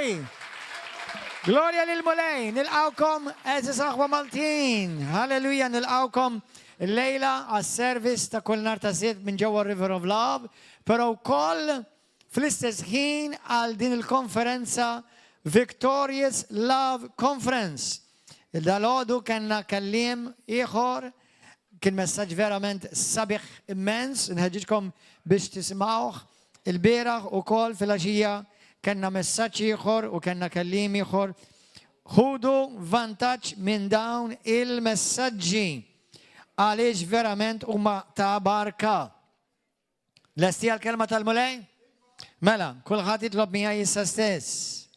Glory! Glorja lil Mulej, nilqawkom għeżież aħwa Maltin. Halleluja, nilqawkom lejla għas-service ta' kull nhar ta' Sibt minn ġewwa River of Love, però wkoll fl-istess ħin għal din il-konferenza Victorious Love Conference. Il-dalgħodu kellna kelliem ieħor, kien messaġġ verament sabiħ immens, nħeġġiġkom biex tisimgħuh. Ilbieraħ ukoll filgħaxija kellna messaġġ ieħor u kellna kelliem ieħor. Ħudu vantaġġ minn dawn il-messaġġi għaliex verament huma ta' barka. Lesti għall-kelma tal-Mulej? Mela, kulħadd jitlob miegħi issa stess.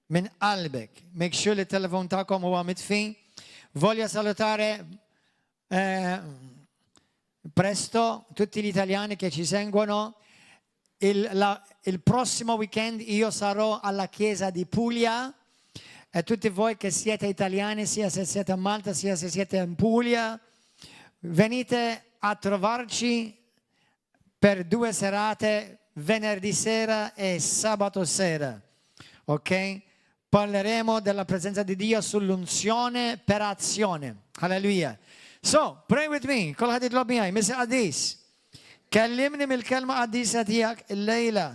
Minn qalbek. Make sure li t-telefon tagħkom huwa mitfi. Voglio salutare eh, Presto tutti gli italiani che ci seguono, il, la, il prossimo weekend io sarò alla chiesa di Puglia e tutti voi che siete italiani, sia se siete a Malta, sia se siete in Puglia, venite a trovarci per due serate, venerdì sera e sabato sera. Ok? Parleremo della presenza di Dio sull'unzione per azione. Hallelujah. So, pray with me. Kulħadd jitlob miegħi, Missier Qaddis. Kellimni mill-kelma qaddisa tiegħek illejla.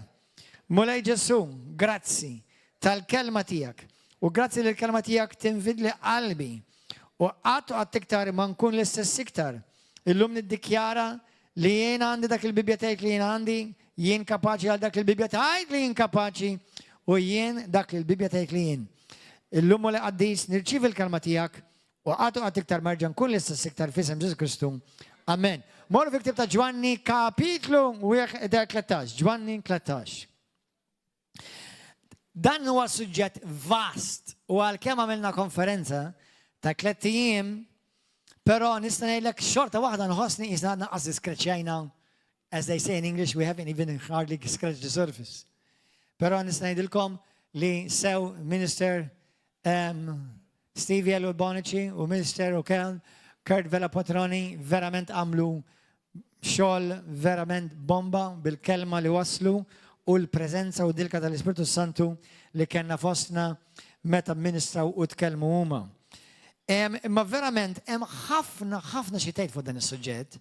Mulej Ġesu, grazzi tal-kelma tiegħek. U grazzi li l-kelma tiegħek tinfidli qalbi. U qatt u qatt iktar ma nkun l-istess iktar. Illum niddikjara li jien għandi dak il-Bibbja tgħid li jien għandi, jien kapaċi għal dak il-Bibbja tgħid li jien kapaċi u jien dak li l-Bibbja tgħid li jien. Illum Mulej qaddis nirċievi l-kelma tiegħek u qatt u qatt iktar ma nerġa' nkun l-istess iktar f'isem Ġesu Kristu. Amen. Morru fil-ktieb ta' Ġwanni kapitlu 13. Ġwanni 13. Dan huwa suġġett vast u għalkemm għamilna konferenza ta' tlett ijiem, però nista' ngħidlek xorta waħda nħossni qisna għadna qas iskreċjajna, as they say in English, we haven't even hardly scratched the surface. Però nista' ngħidilkom li sew Minister um, Stevie Ellul Bonici u Minister Ukel Kurt Vella Patroni verament għamlu xogħol verament bomba bil-kelma li waslu u l-preżenza u dilka tal-Ispirtu Santu li kellna fostna meta ministraw u tkellmu huma. Imma verament hemm ħafna ħafna xi tgħid fuq dan is-suġġett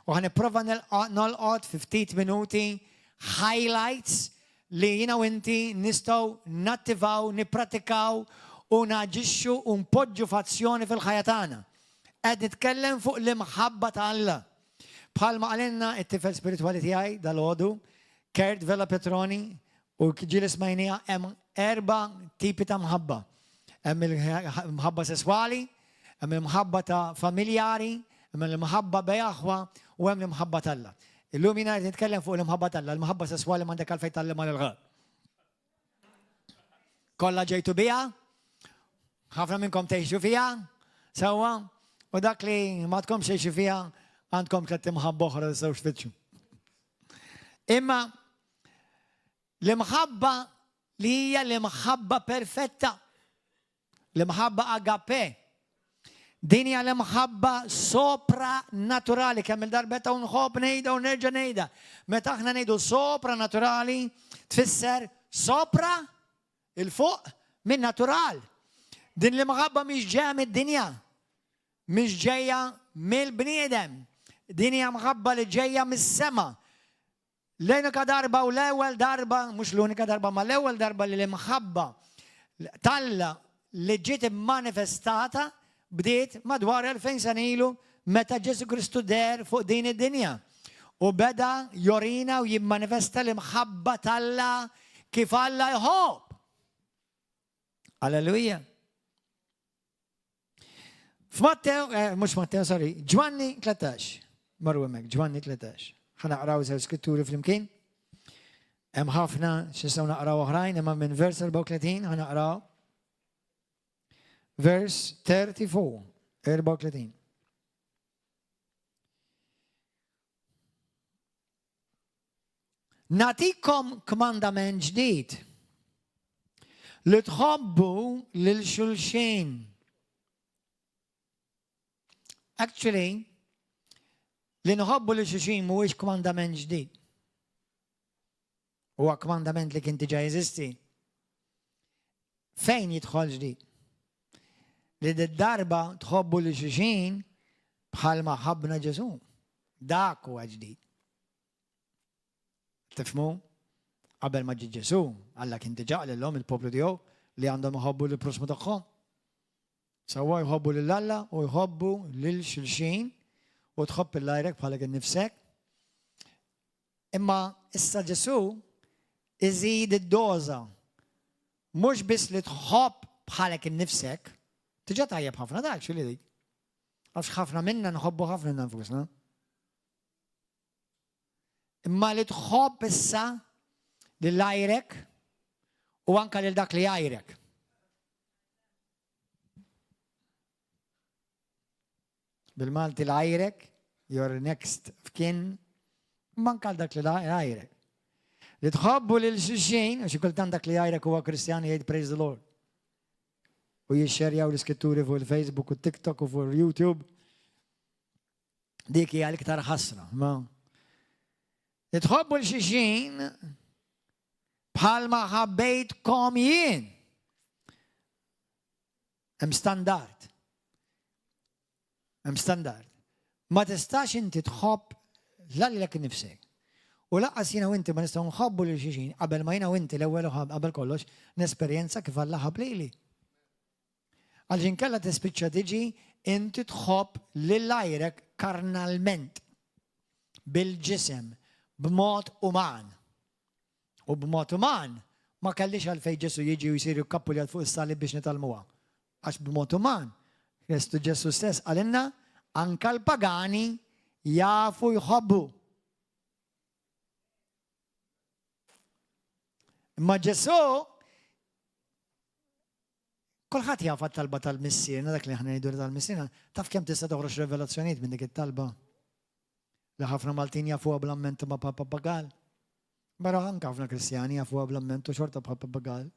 u ħa nipprova nolqot fi ftit minuti highlights li jiena u inti nistgħu nattivaw, nippratikaw u naġixxu u npoġġu f'azzjoni fil-ħajja tagħna. Qed nitkellem fuq l-imħabba ta' Alla. Bħalma qalilna it-tifel spiritwali tiegħi dalgħodu, Kurt Vella Petroni, u ġieli smajniha hemm erba' tipi ta' mħabba. Hemm il-mħabba sesswali, hemm il-mħabba ta' familjari, hemm il-mħabba bejn aħwa u hemm l-imħabba t'Alla. Illum jiena qed nitkellem fuq l-imħabba t'Alla, l-imħabba sesswali m'għandek għalfejn tgħallimha lil ħadd. Kollha ġejtu biha, ħafna minnkom tgħixu fiha, sewwa, u dak li ma tkomx tgħixu fiha għandkom tliet imħabba oħra tistgħu tfittxu. Imma l-imħabba li hija l-imħabba perfetta, L-imħabba agape. Din hija l-imħabba sopranaturali, kemm il-darba ta' nħobb ngħidha u nerġa' ngħidha. Meta aħna ngħidu sopranaturali, tfisser sopra il fuq minn natural. Din l-imħabba mhix ġejja mid-dinja, mhix ġejja mill-bniedem. Din hija mħabba li ġejja mis-sema. L-unika darba u l-ewwel darba, mhux l-unika darba, ma l-ewwel darba li l-imħabba t'Alla li ġiet immanifestata bdiet madwar 2000 sena ilu meta Ġesù Kristu deher fuq din id-dinja u beda jorina u jimmanifesta l-imħabba t'Alla kif Alla jħobb. Alleluja. F'Mattew, eh, mhux Mattew, sorry, Ġwanni 13. Marru hemmhekk, Ġwanni 13. Ħa naqraw żewġ skritturi flimkien. Hemm ħafna x'nistgħu naqraw oħrajn, imma minn vers 34 ħa naqraw vers 34, 34. Nagħtikom kmandament ġdid, li tħobbu lil xulxin. Actually, li nħobbu lil xulxin mhuwiex kmandament ġdid. Huwa kmandament li kien diġà jeżisti. Fejn jidħol ġdid? Li d-darba tħobbu li xulxin bħalma ħabbna Ġesù. Dak huwa ġdid. Tifhmu? Qabel ma ġie Ġesù, Alla kien diġà qalilhom il-poplu tiegħu li għandhom iħobbu lill-proxxmu tagħhom. Sewwa jħobbu lil Alla u jħobbu lil xulxin u tħobb 'il għajrek bħalek innifsek. Imma issa Ġesù iżid id-doża. Mhux biss li tħobb bħalek innifsek, diġà tajjeb ħafna dak xi dik. Għax ħafna minna nħobbu ħafna lilna nfusna. Imma li tħobb issa lil għajrek u anka lil dak li għajrek. Bil-Malti l-għajrek, your next of kin, manka dak li għajrek. Li tħobbu lil xulxin, għax kultant dak li għajrek huwa Kristjan jgħid praise the Lord. U jixxerjaw l-iskritturi fuq il-Facebook u TikTok u fuq il-YouTube. Dik hija l-iktar ħasra. Ma li tħobbu l-xixin bħalma ħabbejtkom jien. Hemm standard. Hemm standard. Ma tistax inti tħobb la lilek nifsek. U lanqas jiena u inti ma nistgħu nħobbu lil xulxin qabel ma jiena u inti l-ewwel u qabel kollox nesperjenza kif Alla ħabb lili. Għaliex inkella tispiċċa tiġi inti tħobb lil għajrek karnalment, bil-ġisem, b'mod uman. U b'mod uman ma kellix għalfejn Ġesù jiġi u jsir ikkappuljat fuq is-salib biex nitgħallmuha. Għax b'mod uman, Kristu Ġesù stess qalilna, anke l-pagani jafu jħobbu. Imma Ġesù Kulħadd jaf għat-talba tal-Missierna, dak li aħna ngħidu tal-Missierna, taf kemm tista' toħroġ revelazzjonijiet minn dik it-talba? Li ħafna Maltin jafuha bl-amment ma' bħal pappagal. Però anke ħafna Kristjani jafuha bl-amment u xorta bħal pappagal.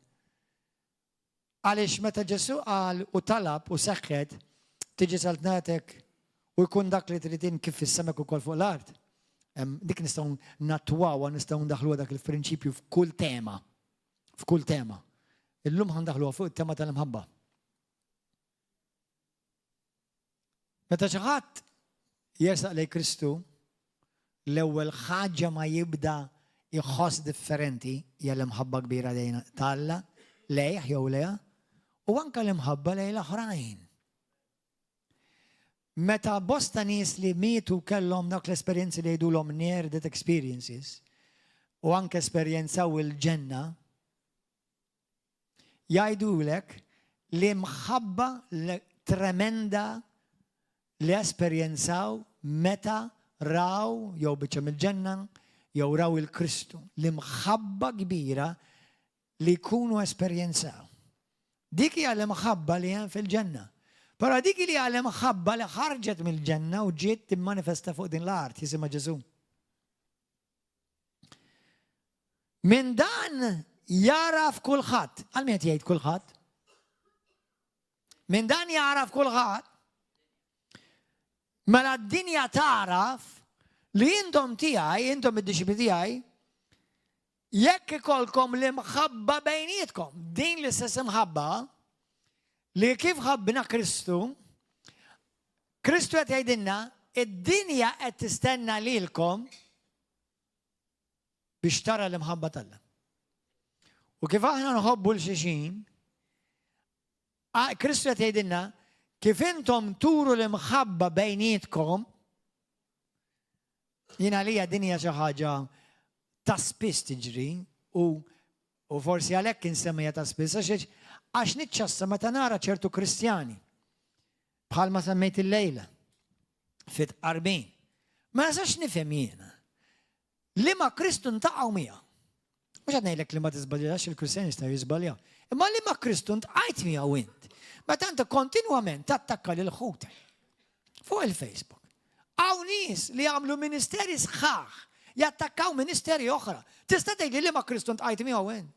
Għaliex meta Ġesù qal u talab u seħħet, tiġi saltnatek u jkun dak li trid int kif fis-sema ukoll fuq l-art. Dik nistgħu natwawha, nistgħu ndaħluha dak il-prinċipju f'kull tema. F'kull tema. Illum ħa ndaħluha fuq it-tema tal-imħabba. Meta xi ħadd jersaq lejn Kristu, l-ewwel ħaġa ma jibda jħoss differenti hija l-imħabba kbira lejn ta' Alla lejh jew lejha u anke l-imħabba lejn l-oħrajn. Meta bosta nies li mietu kellhom dawk l-esperjenzi li jgħidulhom near death experiences u anke esperjenzaw il-ġenna, jgħidulek li mħabba tremenda li esperjenzaw meta raw jew biċċa mill-ġenna jew raw il-Kristu. L-imħabba kbira li jkunu esperjenzaw. Dik hija l-imħabba li hemm fil-ġenna. Però dik li hija l-imħabba li ħarġet mill-ġenna u ġiet timmanifesta fuq din l-art, jisimha Ġesù. Minn dan jaraf kulħadd. Għal min qed jgħid kulħadd? Minn dan jaraf kulħadd. Mela d-dinja tagħraf li intom tiegħi, intom id-dixxipli tiegħi, Jekk ikollkom l-imħabba bejnietkom, din l-istess imħabba li kif ħabbna Kristu, Kristu qed jgħidilna, id-dinja qed tistenna lilkom biex tara l-imħabba t'Alla. U kif aħna nħobbu l-xixin, Kristu qed jgħidilna kif intom turu l-imħabba bejnietkom, Jien għalija din hija xi ħaġa ta' spiss tiġri u u forsi għalhekk insemmija ta' spiss għax għax niċċassa meta nara ċertu Kristjani bħalma semmejt illejla fit-tqarbin. Ma nistax nifhem jiena li ma Kristu ntaqgħu miegħu. Mhux qed ngħidlek li ma tiżbaljax il-Kristjani jistgħu jiżbaljaw. Imma li ma Kristu ntqajt miegħu int. Meta inti kontinwament tattakka lil ħutek fuq il-Facebook. Hawn nies li jagħmlu ministeri sħaħ, jattakkaw ministeri oħra. Tista' tgħidli li ma Kristu ntqajt miegħu int.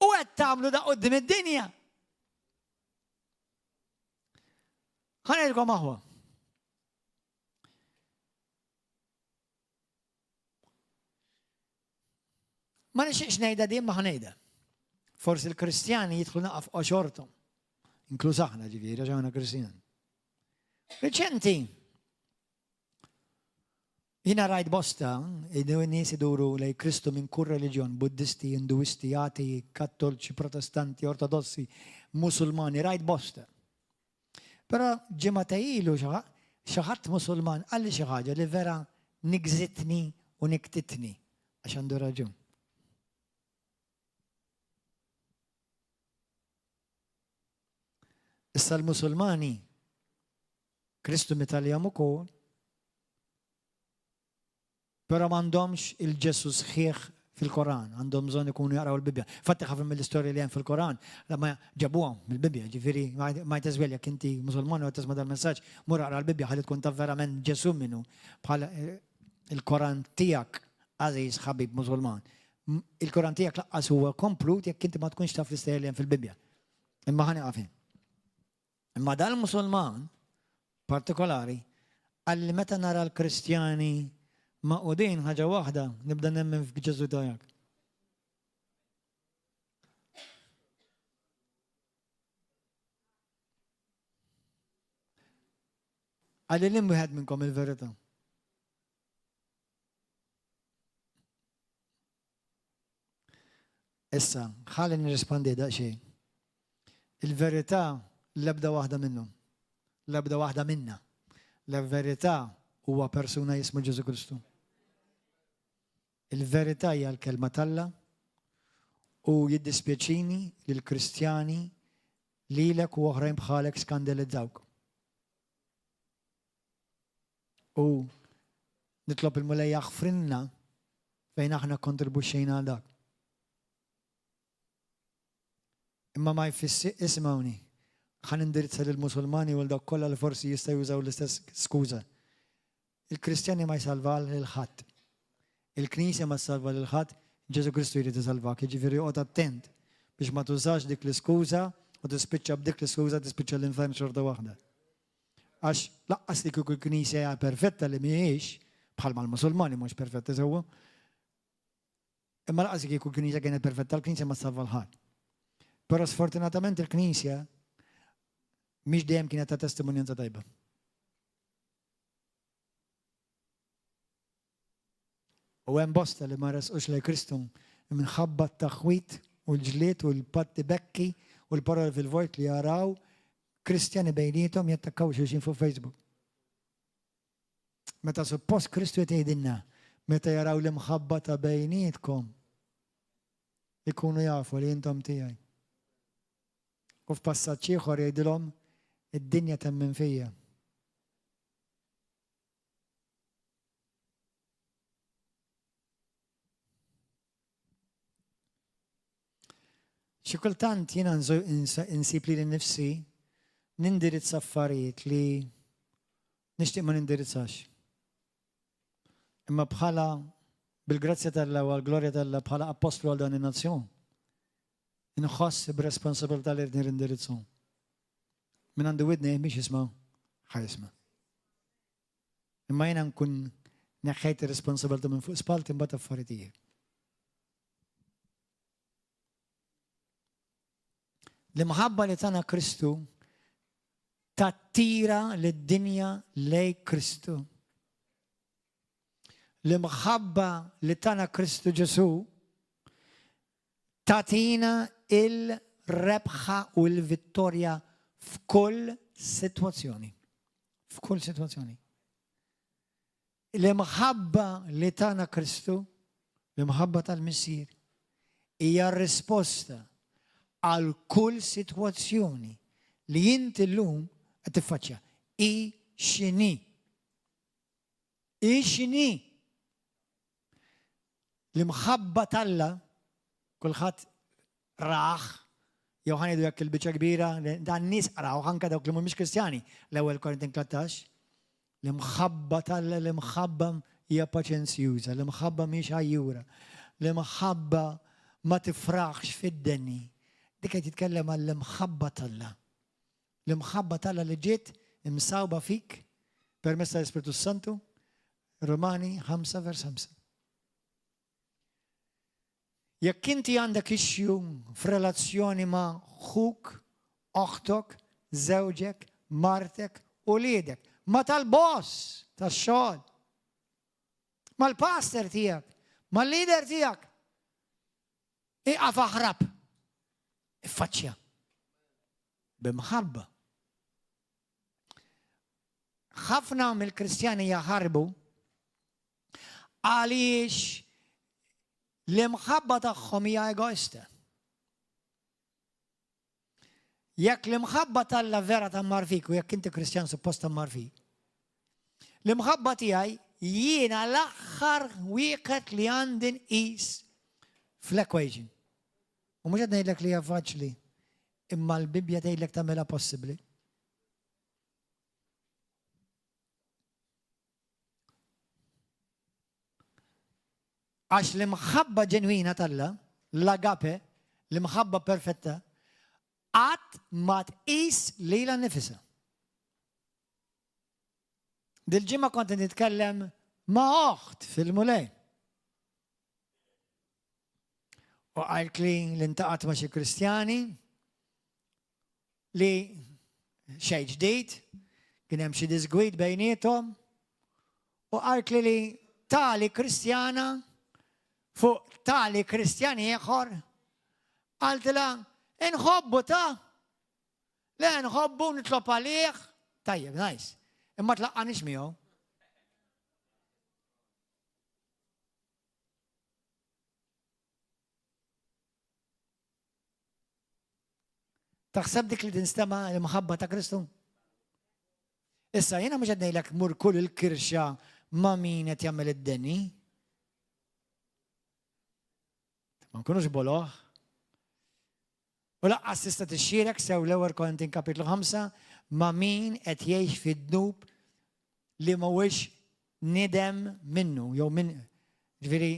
U qed tagħmlu da quddiem id-dinja. Ħa ngħidilkom aħwa. Ma nixtieqx ngħidha din ma ħa ngħidha. Forsi l-Kristjani jidħlu naqa f'qoxorthom. Inkluż aħna ġifieri għax aħna Kristjani. Riċenti, Jiena rajt bosta nies iduru lejn Kristu minn kull reliġjon, Buddisti, Induisti, atei, Kattolċi, Protestanti, Ortodossi, Musulmani, rajt bosta. Però ġimgħatej ilu xi ħadd Musulman qalli xi ħaġa li vera nigżitni u niktitni għax għandu raġun. Issa l-Musulmani, Kristu miet għalihom ukoll, però m'għandhomx il-Ġesù sħiħ fil-Koran, għandhom bżonn ikunu jaqraw il-Bibbja. Fatti ħafna mill-istorja li hemm fil-Koran, ma ġabuhom mill-Bibbja, ġifieri might as well jekk inti Musulman u qed tisma' dal-messaġġ, mur aqra l-Bibbja ħalli tkun taf verament Ġesù min hu bħala il-Koran tiegħek għażiż ħabib Musulman. Il-Koran tiegħek laqqas huwa komplut jekk inti ma tkunx taf l-istejjer li hemm fil-Bibbja. Imma ħa nieqaf hemm. Imma dal-Musulman partikolari qal li meta nara l-Kristjani magħqudin ħaġa waħda nibda nemmen f'Ġesù tiegħek. Qalli li wieħed minnkom il-verità. Issa, ħalli nirrispondi daqsxejn. Il-verità l-ebda waħda minnhom. L-ebda waħda minna. L-verità huwa persuna jismu Ġesu Kristu. Il-verità hija l-kelma t'Alla u jiddispjaċini li l-Kristjani lilek u oħrajn bħalek skandalizzawk. U nitlob il-Mulej jaħfrilna fejn aħna kkontribwixxejna għal dak. Imma ma jfissi isimgħuni, ħa nindirizza lill-Musulmani u 'l dawk kollha li forsi jistgħu jużaw l-istess skuża. Il-Kristjani ma jsalva lil ħadd. Il-Knisja ma ssalva lil ħadd, Ġesù Kristu jrid isalvak, jiġifieri oqgħod attent biex ma tużax dik l-iskuża u tispiċċa b'dik l-iskuża tispiċċa l-infern xorta waħda. Għax laqqas li kieku l-Knisja hija perfetta li mhijiex, bħalma l-Musulmani mhux perfetti sewwa, imma laqqas li kieku l-Knisja kienet perfetta, l-Knisja ma ssalva l-ħadd. Però sfortunatament il-Knisja mhix dejjem kienet ta' testimonjanza tajba. U hemm bosta li ma resqux lejn Kristu minħabba t-taħwid u l-ġlied u l-battibekki u l-paroli fil-vojt li jaraw Kristjani bejniethom jattakkaw xulxin fuq Facebook. Meta suppost Kristu qed jgħidilna meta jaraw l-imħabba ta' bejnietkom ikunu jafu li intom tiegħi. U f'passaġġ ieħor jgħidilhom id-dinja temmen fija. Xi kultant jiena insib lili nnifsi nindirizza affarijiet li nixtieq ma nindirizzax. Imma bħala bil-grazzja t'Alla u għall-glorja t'Alla bħala appostlu għal dan in-nazzjon, inħoss b'responsabilità li rrid nindirizzhom. Min għandu widnejh biex jisma' ħa jisma'. Imma jiena nkun neħħejt ir-responsabilità minn fuq spalti mbagħad affarijiet tiegħi. L-imħabba li tana Kristu tattira lid-dinja lej Kristu. L-imħabba li tana Kristu Ġesu tagħtina il-rebħa u l-vittorja f'kull sitwazzjoni. F'kull sitwazzjoni. L-imħabba li tana Kristu, l-imħabba tal-Missier, hija r-risposta għal kull sitwazzjoni li inti llum qed tiffaċċja. Hi x'inhi. Hi x'inhi. L-imħabba t'Alla kulħadd rah, jew ħa ngħidu hekk il-biċċa kbira, dan nies qrawh anke dawk li mhumiex Kristjani, l-ewwel Korintin 13. L-imħabba t'Alla, l-imħabba hija paċenzjuża, l-imħabba mhix għajjura, l-imħabba ma tifraħx fid-deni. Dik qed jitkellem għall-imħabba t'Alla. L-imħabba t'Alla li ġiet imsawba fik permezz tal-Ispirtu Santu, Rumani 5 vers 5. Jekk inti għandek issue f'relazzjoni ma' ħuk, oħtok, żewġek, martek, uliedek, ma' tal-boss tax-xogħol, mal-pastor tiegħek, mal-leader tiegħek, iqaf aħrab. Iffaċċja. B'imħabba. Ħafna mill-Kristjani jaħarbu għaliex l-imħabba tagħhom hija egoista. Jekk l-imħabba t'Alla vera tgħammar fik u jekk inti Kristjan suppost tgħammar fik, l-imħabba tiegħi jiena l-aħħar wieħed li għandi nqis fl-equation. U mhux qed ngħidlek li hija faċli, imma l-Bibbja tgħidlek tagħmilha possibbli. Għax l-imħabba ġenwina t'Alla, l-agape, l-imħabba perfetta, qatt ma tqis lilha nnifisha. Dil-ġimgħa kont nitkellem ma' oħt fil-Mulej. U qaltli li ntaqat ma' xi Kristjani li xejn ġdid, kien hemm xi diżgwid bejniethom, u qaltli li tali Kristjana fuq tali Kristjan ieħor qaltilha inħobbu ta' le nħobbu nitlob għalih tajjeb, nice. Imma tlaqqanix miegħu. Taħseb dik li tinstema l-imħabba ta' Kristu? Issa jiena mhux qed ngħidlek mur kull il-kirxa ma' min qed jagħmel id-deni. Ma nkunux boloh. U laqqas tista' tixxierek sew l-ewwel Korintin kapitlu 5 ma' min qed jgħix fid-dnub li mhuwiex nidem minnu jew minn ġifieri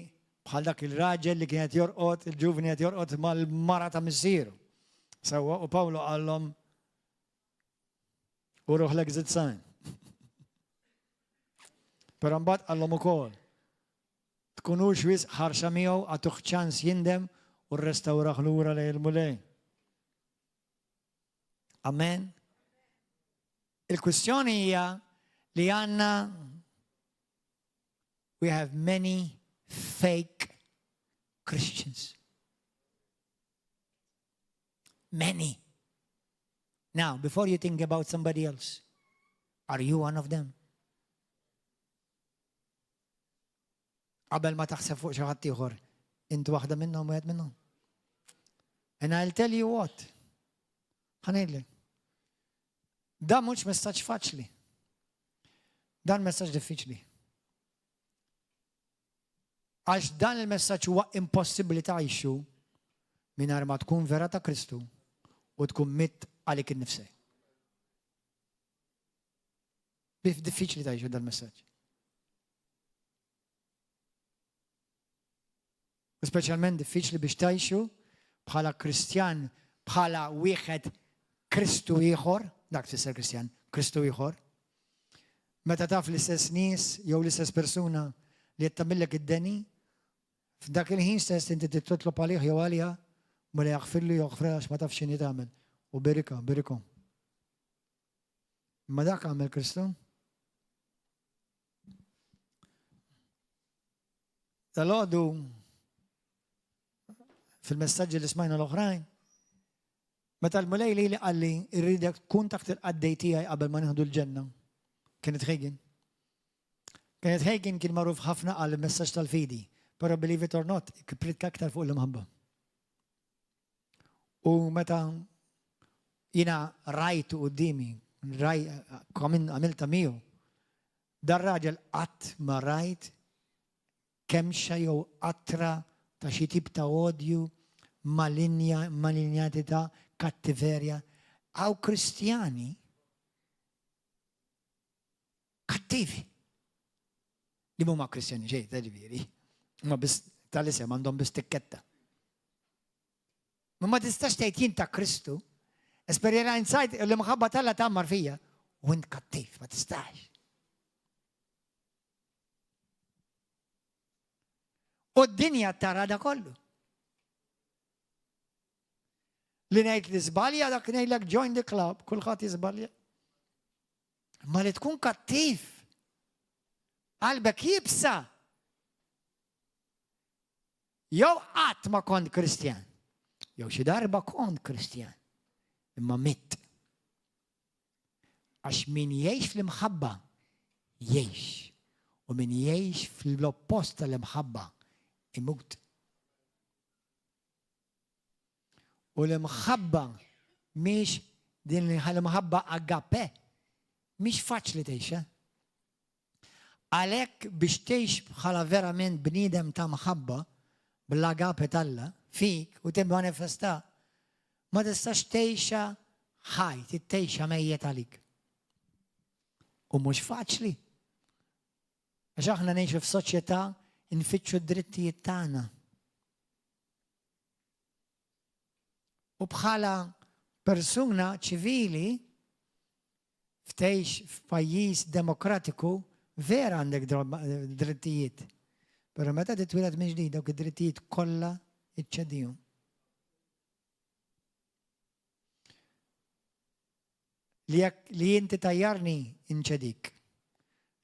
bħal dak il-raġel li kien qed jorqod, il-ġuvni qed jorqod mal-mara ta' missieru. Sewwa u Pawlu qallhom u ruħ l-exit sign. Però mbagħad qallhom ukoll tkunux wisq ħarxa miegħu agħtuh ċans jindem u rrestawrah lura lejn il-Mulej. Amen. Il-kwistjoni hija li għandna we have many fake Christians. Many. Now, before you think about somebody else, are you one of them? Qabel ma taħseb fuq xi ħadd ieħor, int waħda minnhom wieħed minnhom. And I'll tell you what. Ħa ngħidlek. Dan mhux messaġġ faċli. Dan messaġġ diffiċli. Għax dan il-messaġġ huwa impossibbli tgħixu mingħajr ma tkun vera ta' Kristu u tkun mitt għalik innifsek. Diffiċli tgħixu dal-messaġġ. U speċjalment diffiċli biex tgħixu bħala Kristjan, bħala wieħed Kristu ieħor, dak tfisser Kristjan, Kristu ieħor. Meta taf l-istess nies jew l-istess persuna li qed tagħmillek id-deni, f'dak il-ħin stess inti titlob għalih jew għaliha, Mulej aħfirlu jew aħfrilha għax ma tafx x'inhi tagħmel. U berikha, berikhom. Imma dak għamel Kristu. Dal-għodu fil-messaġġi li smajna l-oħrajn, meta l-Mulej li li qalli irridek tkun taħt il-qaddej tiegħi qabel ma nieħdu l-ġenna. Kenneth Hagin. Kenneth Hagin kien magħruf ħafna għal messaġġ tal-fidi, però believe it or not, pritka aktar fuq l-imħabba. U meta jiena rajtu quddiemi, raj għamilta miegħu, dar-raġel qatt ma rajt kemxa jew qatra ta' xi tip ta' odju, malinja, malinjatità, kattiverja. Hawn Kristjani kattivi. Li mhuma Kristjani xejn, ta' ġifieri. Huma biss tal-isem għandhom biss tikketta. Ma ma tistax tgħid jien ta' Kristu, esperjenzajt l-imħabba t'Alla tgħammar fija, u int kattiv, ma tistax. U d-dinja tara da kollu. Li ngħid li żbalja dak ngħidlek join the club, kulħadd jiżbalja. Ma li tkun kattiv. Qalbek jibsa. Jew qatt ma kont Kristjan. Jew xi darba kont Kristjan. Imma mitt. Għax min jgħix fl-imħabba jgħix. U min jgħix fl-oppost tal-imħabba imut. U l-imħabba mhix din l-imħabba agape, mhix faċli tgħixha. Għalhekk biex tgħix bħala verament bniedem ta' mħabba bl-agape t'Alla fik u timmanifesta, ma tistax tgħixha ħaj, trid tgħixha mejjet għalik. U mhux faċli. Għax aħna ngħixu f'soċjetà nfittxu d-drittijiet tagħna. U bħala persuna ċivili ftejx f'pajjiż demokratiku vera għandek drittijiet. Però meta titwieled minn ġdid dawk id-drittijiet kollha iċċedihom. Li jekk li inti tgħajjarni inċedik.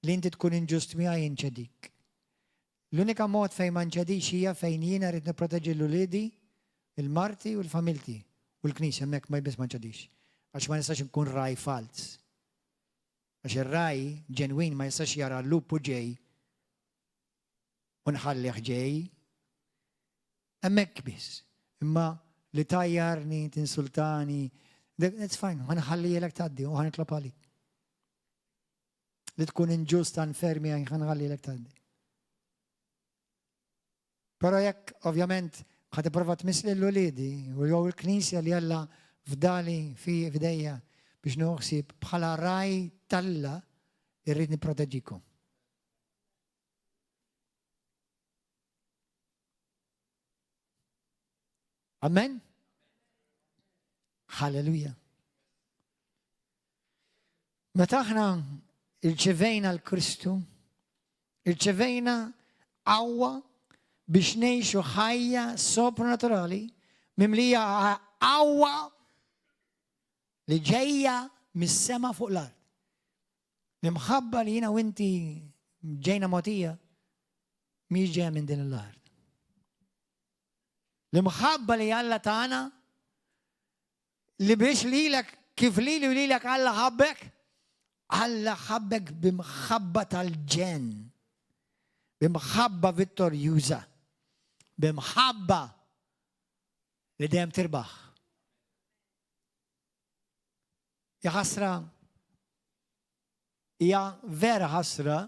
Li inti tkun inġust miegħi inċedik. L-unika mod fejn ma nċedix hija fejn jiena rrid nipproteġi 'l uliedi, 'il marti u l-familti u l-Knisja hemmhekk ma biss ma nċedix. Għax ma nistax inkun ragħaj falz. Għax ir-ragħaj ġenwin ma jistax jara l-lupu ġej u nħallih ġej. Hemmhekk biss. Imma li tgħajjarni, tinsultani, that's fine, ħa nħallielek tgħaddi u ħa nitlob għalik. Li tkun inġust unfair miegħi ħa nħallielek tgħaddi. Però jekk ovvjament ħa tipprova tmiss lil uliedi u jew il-Knisja li Alla fdali fi f'idejja biex nieħu ħsieb bħala raj t'Alla irrid nipproteġikom. Amen? Halleluja. Meta aħna irċevejna l-Kristu, irċevejna qawwa biex ngħixu ħajja sopranaturali mimlija qawwa li ġejja mis-sema fuq l-art. L-imħabba li jiena u inti ġejna mogħtija mhix ġejja minn din l-art. L-imħabba li Alla tagħna li biex lilek kif lili u lilek Alla ħabbek, Alla ħabbek b'imħabba tal-ġenn, b'imħabba vittorjuża, b'imħabba li dejjem tirbaħ. Hija ħasra, hija vera ħasra,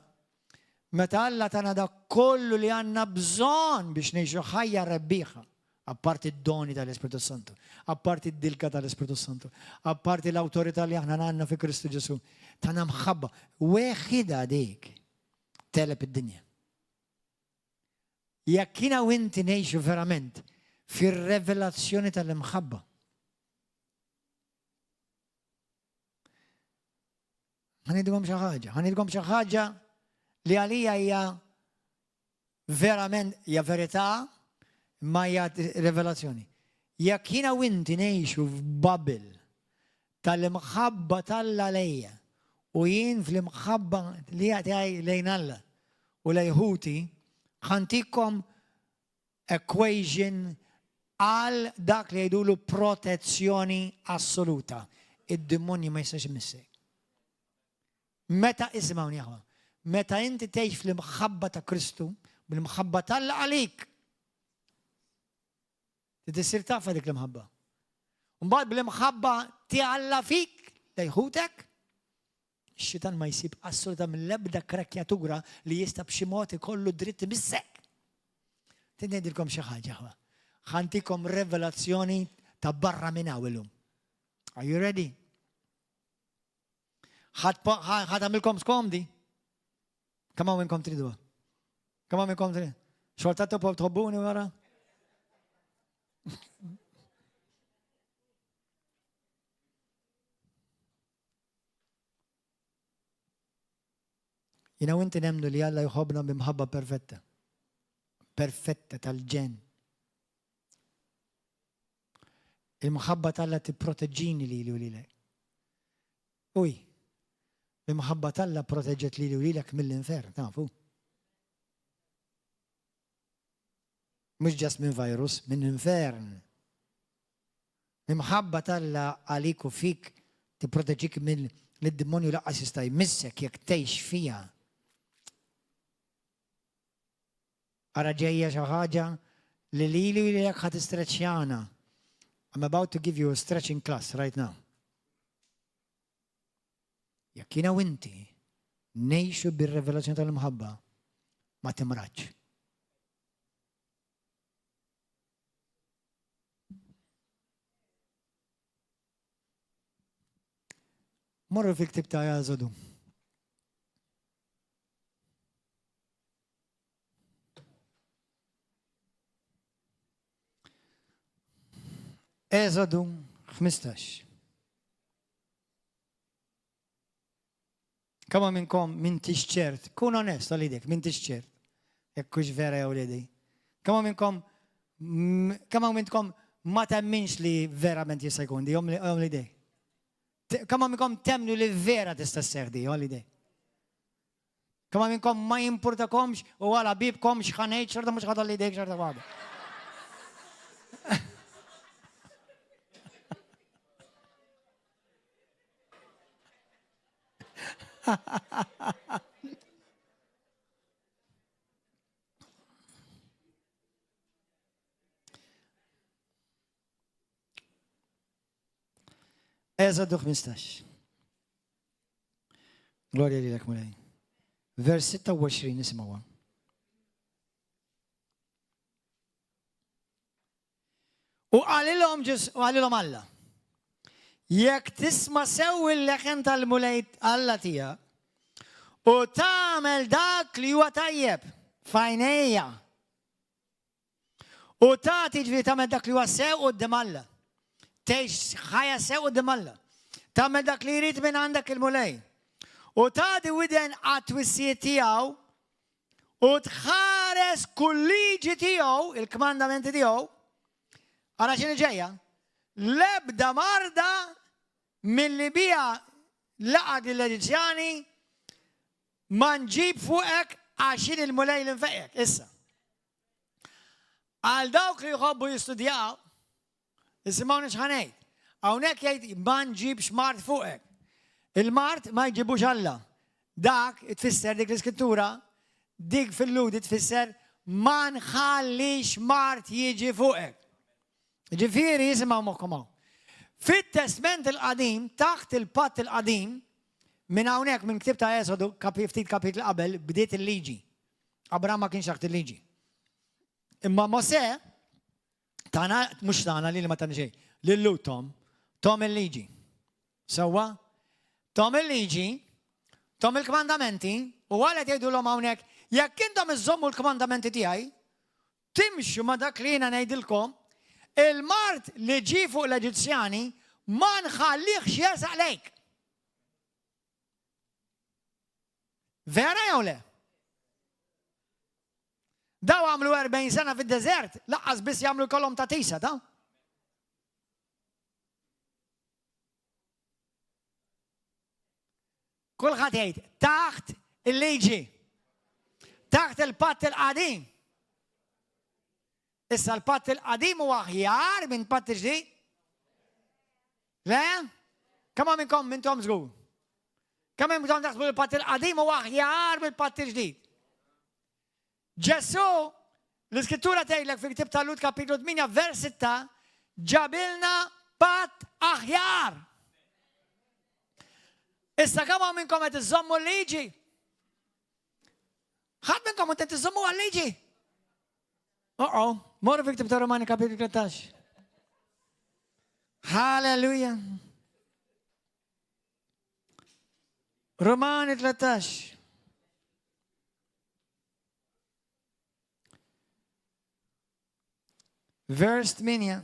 meta Alla tana dak kollu li għandna bżonn biex ngħixu ħajja rebbieħa, apparti d-doni tal-Ispirtu Santu, apparti d-dilka tal-Ispirtu Santu, apparti l-awtorità li aħna għandna fi Kristu Ġesu, tana mħabba, weħida dik teleb id-dinja. Jekk jiena u inti ngħixu verament fir-revelazzjoni tal-imħabba, Ħa ngħidilkom xi ħaġa, ħa ngħidilkom xi ħaġa li għalija hija verament hija verità ma hija revelazzjoni. Jekk jiena u inti ngħixu f'bubble tal-imħabba t'Alla lejja u jien fl-imħabba li tiegħi lejn Alla u lejn ħuti, ħa ntikom equation għal dak li jgħidulu protezzjoni assoluta. Id-demonju ma jistax imissek. Meta isimgħuni aħwa, meta inti tgħix fl-imħabba ta' Kristu, bil-imħabba t'Alla għalik, trid tafha dik l-imħabba. Mbagħad bl-imħabba ti Alla fik lejħutek, Ix-xitan ma jsib assolutament l-ebda krekjatura li jista' b'xi mod ikollu dritt imissek. Trid ngħidilkom xi ħaġa ħwa. Ħa ntikom revelazzjoni ta' barra minn hawn illum. Are you ready? Ħa tagħmilkom skomdi. Kemm hawn minnkom triduha? Kemm hawn minnkom tridu? Xorta tħobbuni wara? Jiena u inti nemmnu li Alla jħobbna b'imħabba perfetta. Perfetta tal-ġenn. Il-mħabba t'Alla tipproteġġini lili u lilek. Uj, l-imħabba t'Alla proteġġet lili u lilek mill-infern, tafu? Mhux ġast minn virus, minn infern. L-imħabba t'Alla għalik u fik tipproteġik minn lid-demonju laqqas jista' jmissek jekk tgħix fiha. Ara ġejja xi ħaġa li lili u lilek ħa tistreċjana. I'm about to give you a stretching class right now. Jekk jiena u inti ngħixu bir-revelazzjoni tal-imħabba, ma timradx. Morru fil-ktib ta' Eżodu. Eżodu 15. Kemm minnkom m'intix ċert, kun onest għal idek, m'intix ċert. Jekk hux vera jew le di. Kemm minnkom kemm minnkom ma temminx li verament jista' jkun di, jom li dej. Kemm minnkom temnu li vera tista' sseħħ di, jom li dej. Kemm minnkom ma jimpurtakomx u għala bibkom x'ħanejt xorta mhux ħadha li dejk xorta waħda. Eżodu 15. Glorja lilek Mulej. Vers 26 nisimgħuha. U qalilhom Ġes u qalilhom Alla, Jekk tisma' sew il-leħen tal-Mulej Alla tiegħek u tagħmel dak li huwa tajjeb f'għajnejja u tagħti ġifieri tagħmel dak li huwa sew quddiem Alla. Tgħix ħajja sew quddiem Alla. Tagħmel dak li jrid minn għandek il-Mulej. U tagħti widen għat-twissijiet tiegħu u tħares kull liġi tiegħu, il-kmandamenti tiegħu, ara x'inhi ġejja, l-ebda marda milli biha laqat lill-Eġizzjani ma nġib fuqek għax jien il-Mulej li nfejqek. Issa. Għal dawk li jħobbu jistudjaw, Isimgħuni x'ħa ngħid. Hawnhekk jgħid ma nġibx mard fuqek. Il-mard ma jġibux Alla. Dak tfisser dik l-iskrittura, dik fil-ludi tfisser ma nħallix mard jiġi fuqek. Ġifieri jisimgħu moħħkom hawn. Fit-Testment il-Qadim, taħt il-Patt il-Qadim, minn hawnhekk minn ktib ta' Esodu, ftit kapitli qabel, bdiet il-liġi. Abraham ma kienx taħt il-liġi. Imma Mosè Tana, mhux tana li ma tana xejn, lil Tom, tom il-liġi. Sewwa? Tom il-liġi, tom il-kmandamenti, u għalet jgħidulhom hawnhekk, jekk intom iżommu l-kmandamenti tiegħi, timxu ma dak li jiena ngħidilkom, il-mard li ġie fuq l-Eġizzjani ma nħallihx jersaq lejk. Vera jew le? Daw għamlu 40 sena fid-deżert, laqqas biss jagħmlu kolom ta' tisa, ta' Kulħadd jgħid taħt il-liġi. Taħt il-patt il-qadim. Issa l-patt il-qadim huwa aħjar minn patt il-ġdid? Le? Kemm minnkom minntom żgur? Kemm minnkom taħsbu l-patt il-qadim huwa aħjar mill-patt il-ġdid? Ġesù, l-Iskrittura tgħidlek fil-ktieb tal-Lhud kapitlu 8 vers 6, ġabilna patt aħjar. Issa kemm hawn minnkom qed iżommu l-liġi? Ħadd minnkom qed iżommu għal-liġi? Oh-oh, morru fil-ktieb ta' Romani kapitlu 13. Halleluja. Romani 13. Vers 8.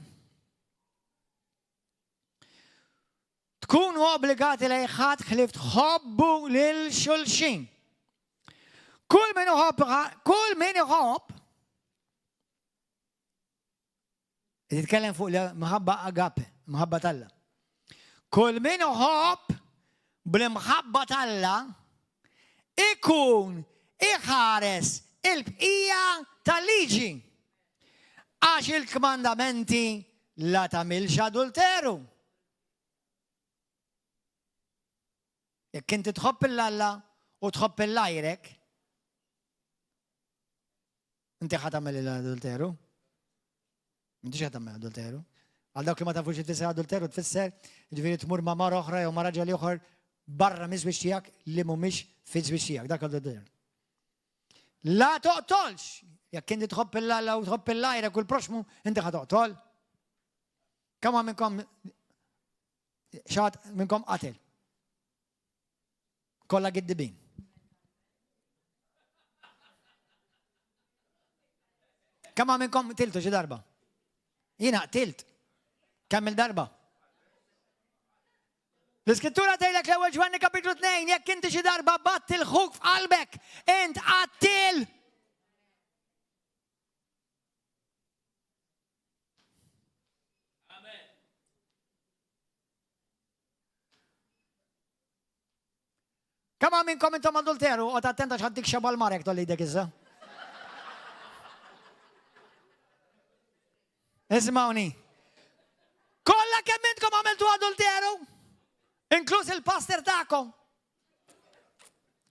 Tkunu obbligati lejn ħadd ħlief tħobbu lil xulxin. Kull min iħobb, kull min iħobb. Titkellem fuq l-mħabba agape, mħabba t'Alla. Kull min iħobb bl-imħabba t'Alla ikun iħares il-bqija tal-liġi. Għax il-kmandamenti la tagħmilx adulteru. Jekk inti tħobb 'l Alla u tħobb 'l għajrek, Inti ħa tagħmel l-adulteru? Inti ħa tagħmel adulteru? Għal dawk li ma tafux tfisser adulteru tfisser ġifieri tmur ma' mara oħra jew ma' raġel ieħor barra miż-żwieġ tiegħek li mhumiex fiż-żwieġ tiegħek. Dak adulteru. La toqtolx! Jekk inti tħobb il-Alla u tħobb il-lajrek u l-proxmu, inti ħa toqtol. Kemm minnkom xat minnkom qatel? Kollha giddibin. Kemm minnkom tiltu xi darba? Jiena qtilt. Kemm il-darba? L-iskrittura tgħidlek l-ewwel Ġwanni kapitlu 2 jekk inti xi darba batt il-ħuk f'qalbek, int qattil. Kemm hawn minnkom intom adulteru, qgħod attent għax ħaddik xeba l-marek tolli idek issa. Isimgħuni. Kollha kemm intkom għamiltu adulteru, inkluż il-pastor tagħkom.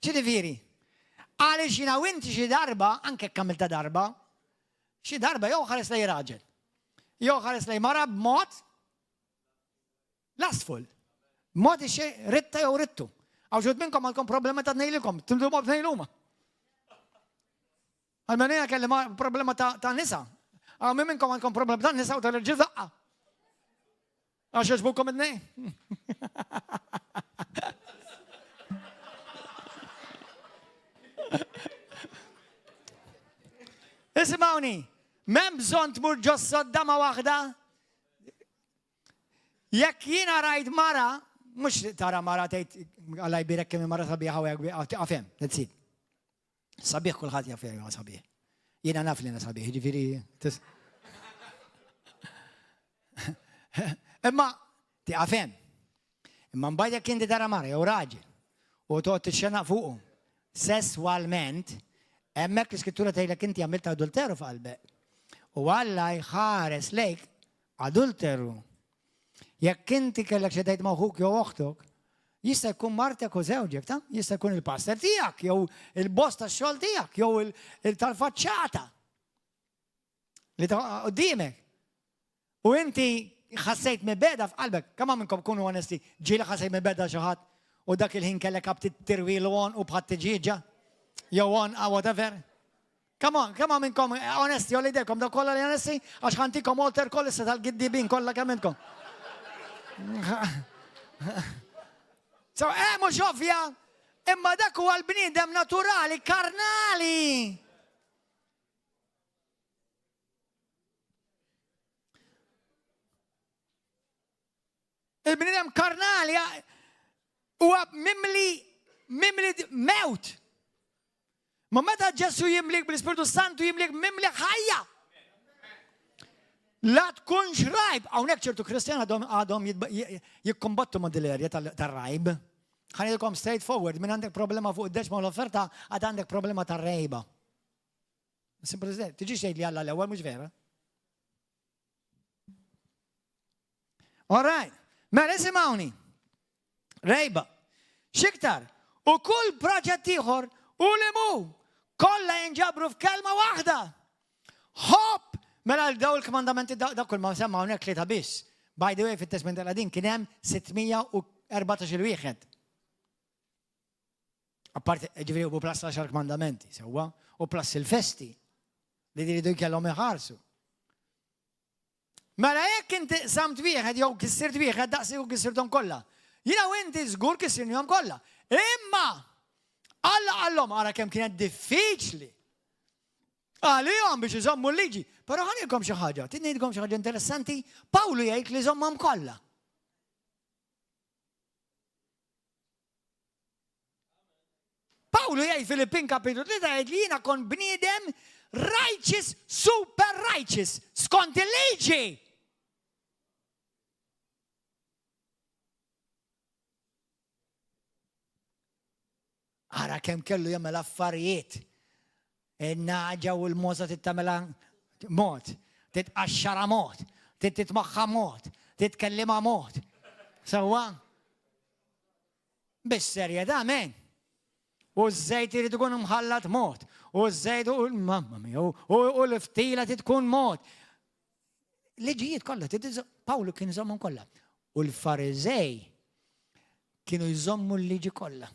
Ċidifieri, għaliex jiena u inti xi darba, anke għamilta darba, xi darba jew ħares lej raġel, jew ħares lej mara b'mod Lustful. Mod ixi ritta jew rittu. Għaw xud minnkom għandkom problema ta' tnejlikom, timdu ma' tnejn huma. Għalmenu jena kelli problema ta' nisa. Għaw minn minnkom għandkom problema ta' nisa u ta' rġil daqqa. Għax jogħġbukom id-nej. Isimgħuni, m'hemm bżonn tmur ġo sodda ma' waħda Jekk jiena rajt mara, mhux tara mara tgħid Alla jbierek kemm mara sabiħa u hekk tieqaf hemm, that's it. Sabiħ kulħadd jaf huwa sabiħ. Jiena naf li jiena sabiħ, jiġifieri Imma tieqaf hemm. Imma mbagħad jekk inti tara mara jew raġel u toqgħod tixxenaq fuqhom sesswalment, hemmhekk l-iskrittura tgħidlek inti għamilt adulteru f'qalbek. U Alla jħares lejk Adulteru. Jekk inti kellek xi tgħid ma' ħuk jew oħtok, jista' jkun martek u żewġek, ta' jista' jkun il-pastor tiegħek jew il-boss tax-xogħol tiegħek jew il-tal-faċċata li ta' qudiemek. U inti ħassejt mibeda f'qalbek, kemm minnkom kunu onesti, ġieli ħassejt mibeda xi ħadd u dak il-ħin kellek aptit tirwilu on u bħat tiġieġa jew on whatever. Come on, kemm hawn minnkom onesti, għolli idejkom, dawk kollha li onesti, għax ħantikom altar call issa tal-giddibin kollha kemm intkom. So, eh, mhux ovvja, imma dak huwa l-bniedem naturali, karnali. Il-bniedem karnali huwa mimli mimli mewt. Ma meta Ġesu jimlik bl-Ispirtu Santu jimlik mimli ħajja. La tkunx rajb. Hawnhekk ċertu Kristjan għadhom għadhom jikkombattu ma' dil-erja tar-rajb. Ħanilkom straight forward, minn għandek problema fuq id-deċma u l-offerta għad għandek problema tar-rejba. Simple as that. Tiġix tgħid li Alla l-ewwel mhux vera. All right. Mela isimgħuni. Rejba. Xiktar. U kull proġett ieħor u li mu kollha jinġabru f'kelma waħda. Ħobb mela l daw il-kmandamenti dak kull ma semma hawnhekk tlieta biss. By the way, fit-Testment tal-Qadim kien hemm 614 il-wieħed. Apparti, ġifieri u plus l-għaxar kmandamenti, sewwa, u plus il-festi li jridu jkellhom iħarsu. Mela jekk inti samt wieħed jew kissirt wieħed daqsi u kissirthom kollha. Jiena u inti żgur kissirnihom kollha. Imma Alla qallhom ara kemm kienet diffiċli għalihom biex iżommu l-liġi. Però ħanilkom xi ħaġa, ngħidilkom xi ħaġa interessanti, Pawlu jgħid li żommhom kollha. Pawlu jgħid Filippin kapitlu 3 jgħid li jiena kon bniedem righteous, super righteous, skont il-liġi. Ara kemm kellu jagħmel affarijiet. In-nagħġa u l-mogħża trid tagħmilha mod, titqaxxarha mod, trid titmaħħa mod, titkellimha mod. Sewwa? Bis-serjetà, men. U ż-żejt irid ikun mħallat mod, u ż-żejt u mamma mia, u l-ftila trid tkun mod. Liġijiet kollha, Pawlu kien iżommhom kollha. U l-Fariżej kienu jżommu l-liġi kollha.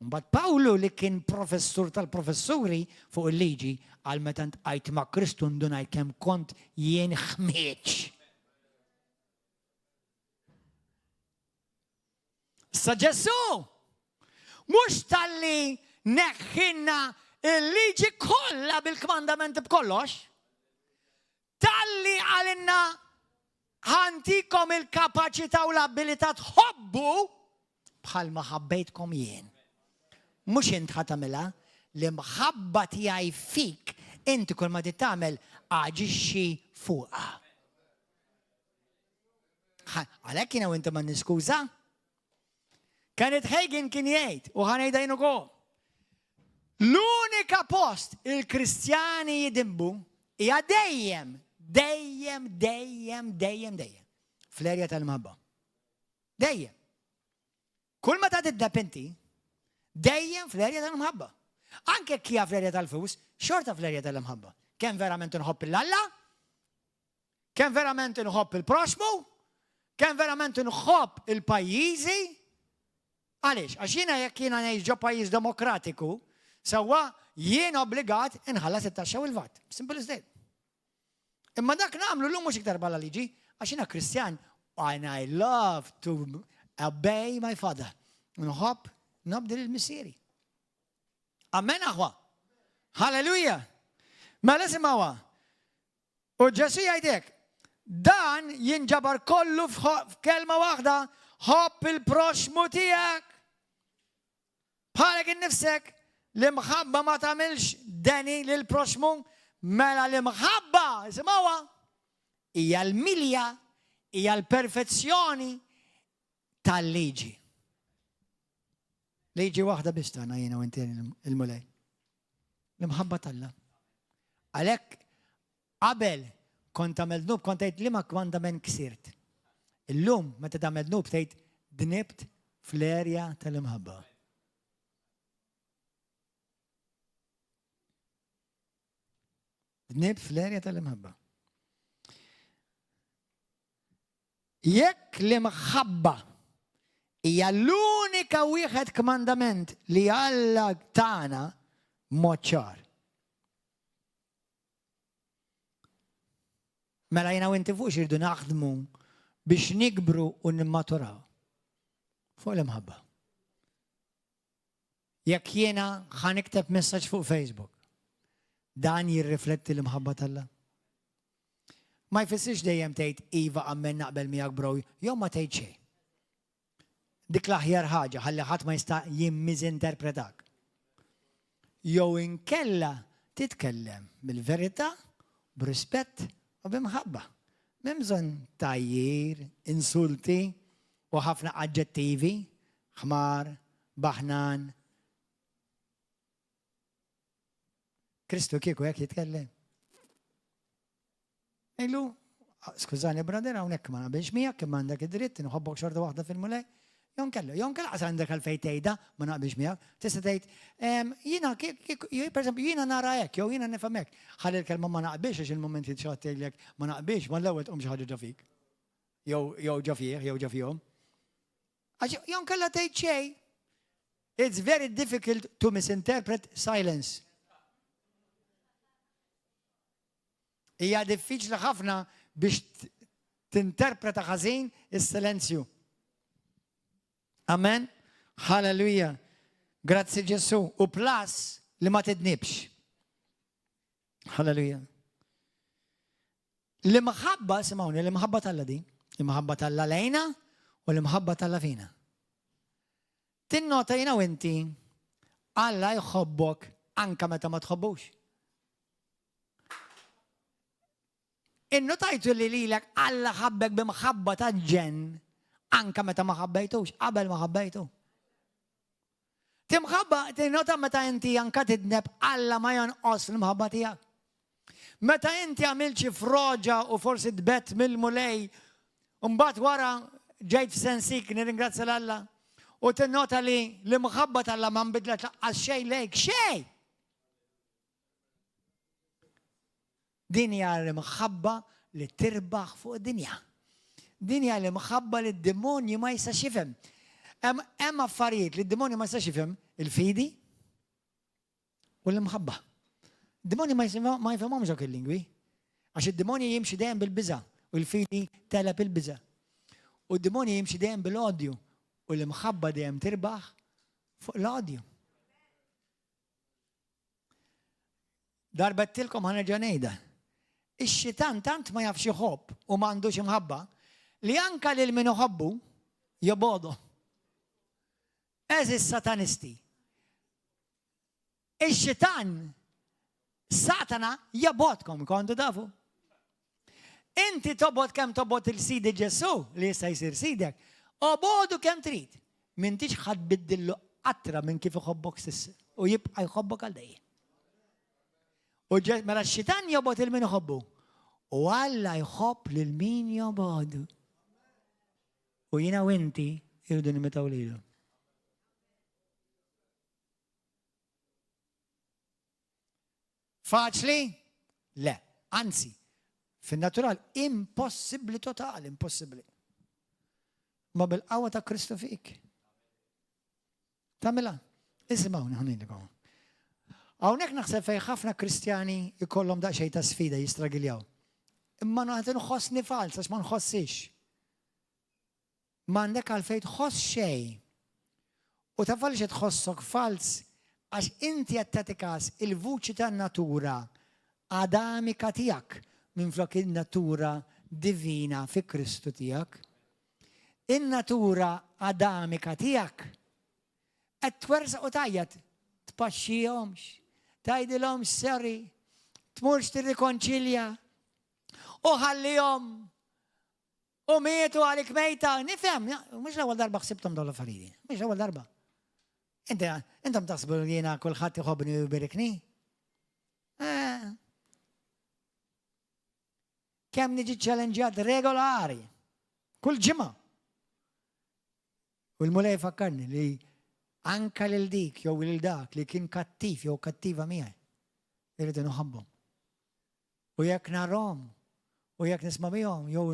Mbagħad Pawlu li kien professur tal-professuri fuq il-liġi għal meta ntqajt ma' Kristu ndunajt kemm kont jien ħmieġ. Sa Ġesù mhux talli neħħinna il-liġi kollha bil-kmandamenti b'kollox, talli għalinna ħantikom il-kapaċità u l-abilità tħobbu bħalma ħabbejtkom jien. Mhux int ħa tagħmilha, l-imħabba tiegħi fik inti kull ma tagħmel aġixxi fuqha. Għalhekk jiena u inti ma niskuża. Kenneth Hagin kien jgħid, u ħa ngħidha jien ukoll. L-unika post il-Kristjani jidimbu hija dejjem, dejjem, dejjem, dejjem, dejjem fl-erja tal-mħabba. Dejjem. Kull meta tidneb inti, dejjem fl-erja tal-mħabba. Anke kija fl-erja tal-flus, xorta fl-erja tal-mħabba. Kemm verament inħobb il-Alla, Kemm verament inħobb il-proxmu? Kemm verament inħobb il-pajjiżi? Għaliex? Għax jiena jekk jiena ngħix ġo pajjiż demokratiku, sewwa jien obbligat inħallas it-taxxa u l-VAT. Simple as that. Imma dak nagħmlu llum mhux iktar bħala liġi, għax jiena Kristjan and I love to obey my father. Nħobb nobdi lil missieri. Amen aħwa. Halleluja. Mela simgħuha. U Ġesù jgħid hekk, Dan jinġabar kollu f'kelma waħda, ħobb il-proxxmu tiegħek. Bħalek innifsek, l-imħabba ma tagħmilx deni lil proxxmu, mela l-imħabba, isimgħuha, hija l-milja, hija l-perfezzjoni tal-liġi. Liġi waħda biss tagħna jiena u inti il-Mulej. L-imħabba t'Alla. Għalhekk qabel kont tagħmel dnub kont tgħid liema kmandament ksirt. Illum meta tagħmel dnub tgħid dnibt fl-erja tal-imħabba. Dnibt fl-erja tal-imħabba. Jekk l-imħabba hija l-unika wieħed kmandament li Alla tana b'mod ċar. Mela jiena u inti fuq xirdu naħdmu biex nikbru u nimmaturaw. Fuq l-imħabba. Jekk jiena ħa nikteb messaġġ fuq Facebook, dan jirrifletti l-imħabba t'Alla? Ma jfissirx dejjem tgħid iva ammen naqbel miegħek bro jew ma tgħid xejn. Dik l-aħjar ħaġa ħalli ħadd ma jista' jimmiżinterpretak. Jew inkella titkellem bil-verità, b'rispett u b'imħabba. M'hemm bżonn tgħajjir, insulti u ħafna aġġettivi ħmar, baħnan. Kristu kieku hekk jitkellem. Ejlu, skużani brother, hawnhekk ma naqbilx miegħek imma għandek id-dritt inħobbok xorta waħda fil-Mulej. Jon kellu, jon kellu qas għandek għalfejn tgħidha ma naqbilx miegħek. Tista' tgħid, jiena per eżempju jiena nara hekk jew jiena nifhem hekk. Ħalli l-kelma ma naqbilx għax il-mument li xi ħadd jgħidlek ma naqbilx, mal-ewwel tqum xi ħaġa ġo fik. Jew ġo fih, jew ġo fihom. Għax jew kellha tgħid xejn. It's very difficult to misinterpret silence. Hija diffiċli ħafna biex tinterpreta ħażin is-silenzju. Amen. Halleluja. Grazzi Ġesu. U plus li ma tidnibx. Halleluja. L-imħabba, simgħuni, l-imħabba t'Alla din, l-imħabba t'Alla lejna u l-imħabba t'Alla fina. Tinnota jiena u inti, Alla jħobbok anka meta ma tħobbux. Innotajtu li lilek Alla ħabbek b'imħabba ta' ġenn anka meta ma ħabbejtux, qabel ma ħabbejtu. Timħabba, tinnota meta inti anka tidneb Alla ma jonqos l-imħabba tiegħek. Meta inti għamilt xi froġa u forsi tbet mill-Mulej, mbagħad wara ġejt f'sensik nirringrazzja 'l Alla u tinnota li l-imħabba t'Alla ma nbidlet laqqas xejn lejk, xejn! Din hija l-imħabba li tirbaħ fuq id-dinja. Din hija l-imħabba li d-demonju ma jistax jifhem. Hemm affarijiet li d-demonju ma jistax jifhem, il-fidi u l-imħabba. Demonji ma jifhimhomx dawk il-lingwi. Għax id-demonji jimxi dejjem bil-biża' u l-fidi teleb il-biża'. U d-demonji jimxi dejjem bil-odju u l-imħabba dejjem tirbaħ fuq l-odju. Darba għedtilkom ħa nerġa' ngħidha. Ix-xitan tant ma jafx iħobb u ma għandux imħabba li anka lil min iħobbu jobogħdu. Eżis satanisti. Ix-xitan Satana jobgħodkom, kontu tafu. Inti tobgħod kemm tobgħod il-Sidi Ġesù li jista' jsir sidek, obgħodu kemm trid. M'intix ħa tbiddillu qatra minn kif iħobbok s'issa u jibqa' jħobbok għal dejjem. U mela x-xitan jobgħod il min iħobbu. U Alla jħobb lil min jobgħodu. U jiena u inti irridu nimitaw lilu. Faċli? Le. Anzi, fin-natural impossibbli totali, impossibbli. Ma bil-qawwa ta' Kristu fik. Tagħmilha. Isimgħuni ħanilkom. Hawnhekk naħseb fejn ħafna Kristjani jkollhom daqsxejn ta' sfida jistragiljaw. Imma nagħti nħossni falz għax ma nħossix. M'għandek għalfejn tħoss xejn. U taf għaliex qed tħossok falz? Għax inti qed tagħti kas il-vuċi tan-natura Adamika tiegħek minflok in-natura divina fi Kristu tiegħek. In-natura Adamika tiegħek qed twerżaq u tgħajjat, tpaxxihomx, tgħidilhomx sorry, tmurx tirrikonċilja u ħallihom U mietu għalik mejta, nifhem, mhux l-ewwel darba ħsibthom dawn l-affarijiet, mhux l-ewwel darba. Inti, intom taħsbu li jiena kulħadd iħobbni u jberikni? Eh. Kemm niġi ċċellenġjat regolari, kull ġimgħa. U l-Mulej fakkarni li anka lil dik jew lil dak li kien kattiv jew kattiva miegħi, irridu nħobbhom. U jekk narhom, u jekk nisma' bihom, jew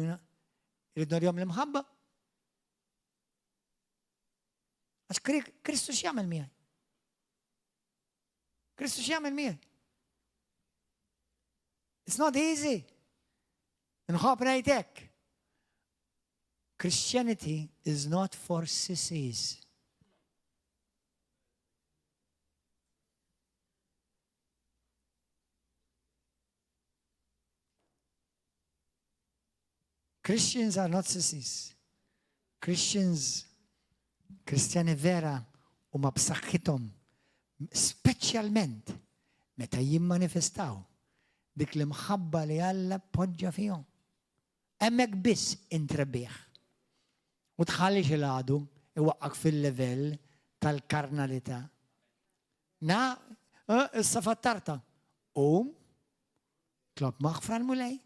irrid nurihom l-imħabba. Għax Kristu x'jagħmel miegħi? Kristu x'jagħmel miegħi? It's not easy. Nħobb ngħid hekk. Christianity is not for sissies. Christians are not sissies. Christians, Kristjani vera huma b'saħħithom, speċjalment meta jimmanifestaw dik l-imħabba li Alla poġġa fihom. Hemmhekk biss int rebbieħ. U tħallix il-għadu iwaqqak fil-livell tal-karnalità. Na, eh, issa fattarta. Qum, tlob maħfra l-Mulej.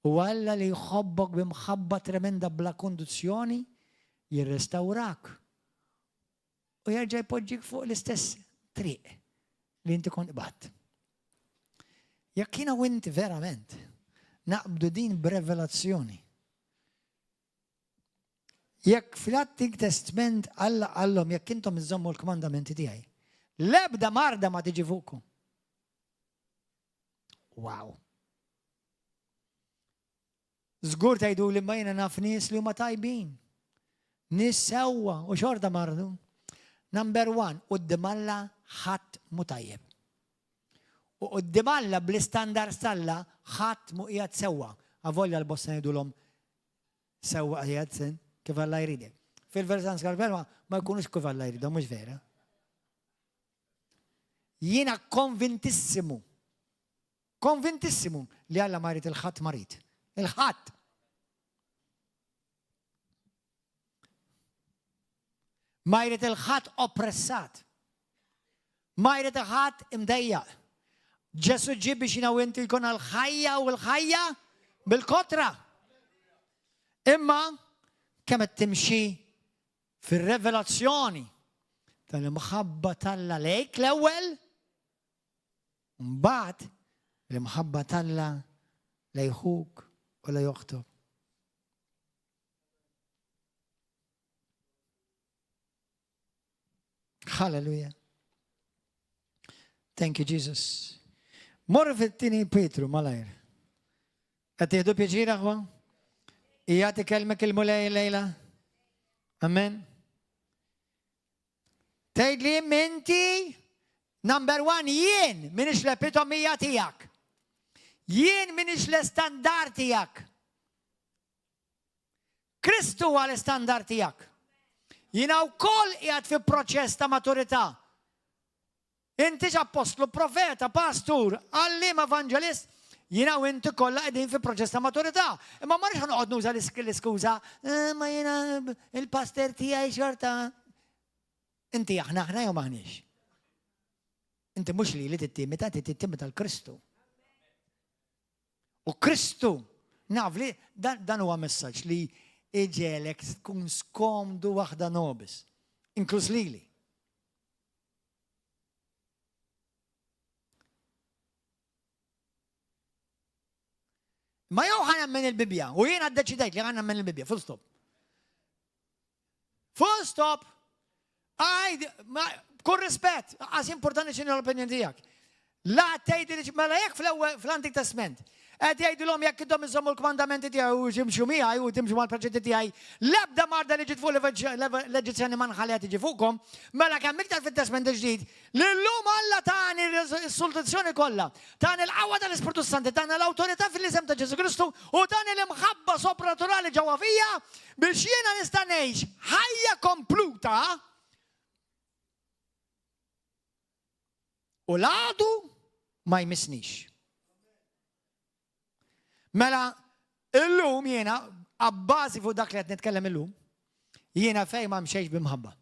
U Alla li jħobbok b'imħabba tremenda bla kondizzjoni jirrestawrak. U jerġa' jpoġġik fuq l-istess triq li inti kont qbadt. Jekk jiena u inti verament naqbdu din b'revelazzjoni, Jekk fl-Antik Testment Alla qallhom jekk intom iżżommu l-kmandamenti tiegħi, l-ebda marda ma tiġi fuqkom. Wow. Żgur tgħidu li ma jiena naf nies li huma tajbin. Nies sewwa u xorta mardu. Number one, quddiem Alla ħadd mu tajjeb. U quddiem Alla bl-istandards t'Alla ħadd mu qiegħed sewwa. Avolja l-bosta ngħidulhom Sewwa qiegħed sin, kif Alla jridek. Fil-verità skarperma ma jkunux kif Alla jridhom, mhux vera. Jiena konvintissimu, konvintissimu li Alla ma jrid il-ħadd marid. Il-ħadd. Ma jrid il-ħadd oppressat. Ma jrid il-ħadd imdejjaq. Ġesu ġie biex jiena u inti jkun l-ħajja u l-ħajja bil-kotra. Imma kemm qed timxi fir-revelazzjoni tal-imħabba t'Alla lejk l-ewwel, mbagħad l-imħabba t'Alla lejn ħuk u lejn oħtok. Hallelujah. Thank you, Jesus. Morru fit-tieni Pietru malajr. Qed tieħdu pjaċir aħwa? Ija tikellmek il-Mulej lejla? Amen. Tgħid li inti number one jien minix l-epitomija tiegħek. Jien minix l-estandard tiegħek. Kristu huwa l-istandard tiegħek. Jiena wkoll qiegħed fi proċess ta' maturità. Inti appostlu, profeta, pastur, għalliem, evanġelist, jiena u inti kollha qegħdin fi proċess ta' maturità. Imma ma rridx noqgħod nuża l-iskuża, eh, ma jiena il-pastor tiegħi xorta. Inti aħna aħna jew maħniex. Inti mhux li li tittimita, inti tittimita l-Kristu. U Kristu, naf li dan huwa messaġġ li iġegħlek tkun skomdu waħda nobis, inkluż lili. Ma jew ħa nemmen il-Bibbja, u jiena ddeċidejt li ħa nemmen il-Bibbja, full stop. Full stop! Għajd, kull rispett, għas importanti x'inhu l-opinjoni tiegħek. La tgħid li mela jekk fl-ewwel fl-Antik Testament qed jgħidilhom jekk intom iżommu l-kmandamenti tiegħi u timxu miegħi u timxu mal-preċetti tiegħi, l-ebda marda li ġiet fuq l-Eġizzjani ma nħalliha tiġi fuqkom, mela kemm iktar fit-Testament il-Ġdid li llum Alla tani s-soluzzjoni kollha, tani l-qawwa tal-Ispirtu Santi, tani l-awtorità fil-isem ta' Ġesù Kristu u tani l-imħabba sopranaturali ġewwa fija Biex jiena nista' ngħix ħajja kompluta u l-għadu ma jmissnix. Mela, illum jiena, abbażi fuq dak li qed nitkellem illum, jiena fejn ma mxejx b'imħabba.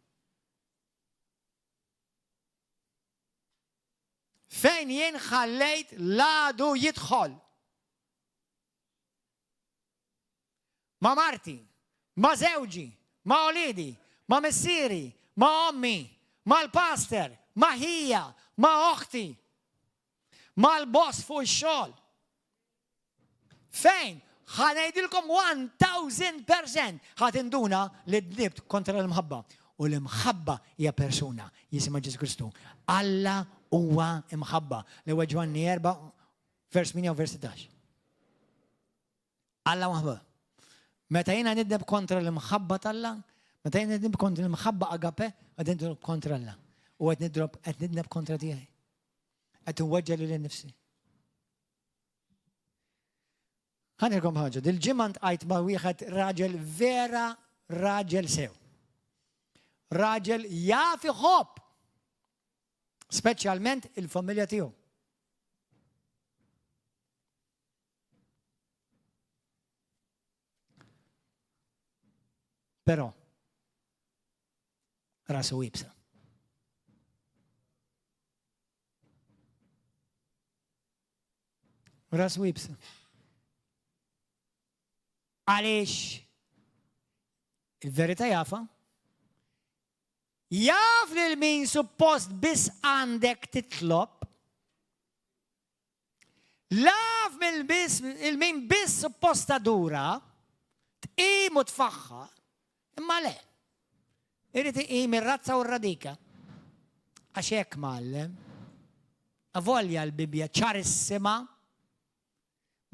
Fejn jien ħallejt l-għadu jidħol. Ma' marti, ma' żewġi, ma' uliedi, ma' missieri, ma' ommi, mal-pastor, ma' ħija, ma' oħti, mal-boss fuq ix-xogħol. Fejn? Ħa ngħidilkom 1000% ħa tinduna li dnibt kontra l-imħabba. U l-imħabba hija persuna, jisimha Ġesù Kristu. Alla huwa imħabba. L-ewwel Ġwanni 4, vers 8 u vers 16. Alla mħabba. Meta jiena nidneb kontra l-imħabba t'Alla, meta jiena nidneb kontra l-imħabba agape, qed nidneb kontra Alla. U qed nidrob qed nidneb kontra tiegħi. Qed inweġġa lili nnifsi. Ħanilkom ħaġa, dil-ġimgħa ntqajt ma' wieħed raġel vera raġel sew. Raġel jaf iħobb. Speċjalment il-familja tiegħu. Però, rasu ibsa. Rasu ibsa. Għaliex il-verità jafa, jaf lil min suppost biss għandek titlob, Laf mill-biss, il-min biss suppost tadura, tqim u tfaħħar, imma le. Irid iqim ir-razza u r-radika. Għax hekk mgħallem. Avolja l-Bibbja ċarissima,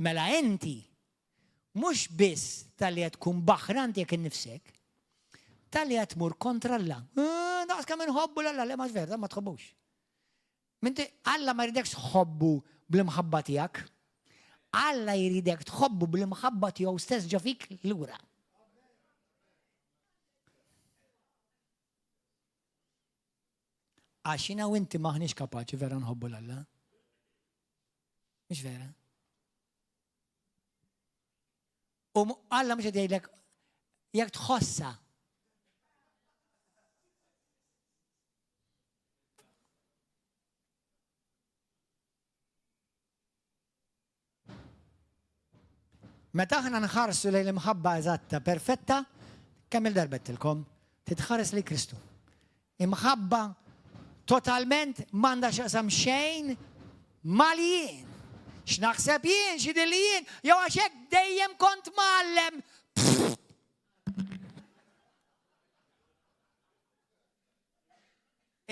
mela inti mhux biss talli qed tkun baħrant jekk innifsek, talli qed tmur kontra Alla. Eh, daqs kemm inħobbu l-Alla, le ma vera, ma tħobbux. Minti Alla ma jridekx tħobbu bl-imħabba tiegħek. Alla jridek tħobbu bl-imħabba tiegħu stess ġo fik lura. Għax jiena u inti maħniex kapaċi vera nħobbu l-Alla. Mhux vera. U Alla mhux qed jgħidlek jekk tħossa. Meta aħna nħarsu lejn l-imħabba eżatta, perfetta, kemm il-darba għedtilkom, titħares lejn Kristu. Imħabba totalment m'għandha x'jaqsam xejn mal-jien. X'naħseb jien, x'jidhirli jien, jew għax hekk dejjem kont mgħallem.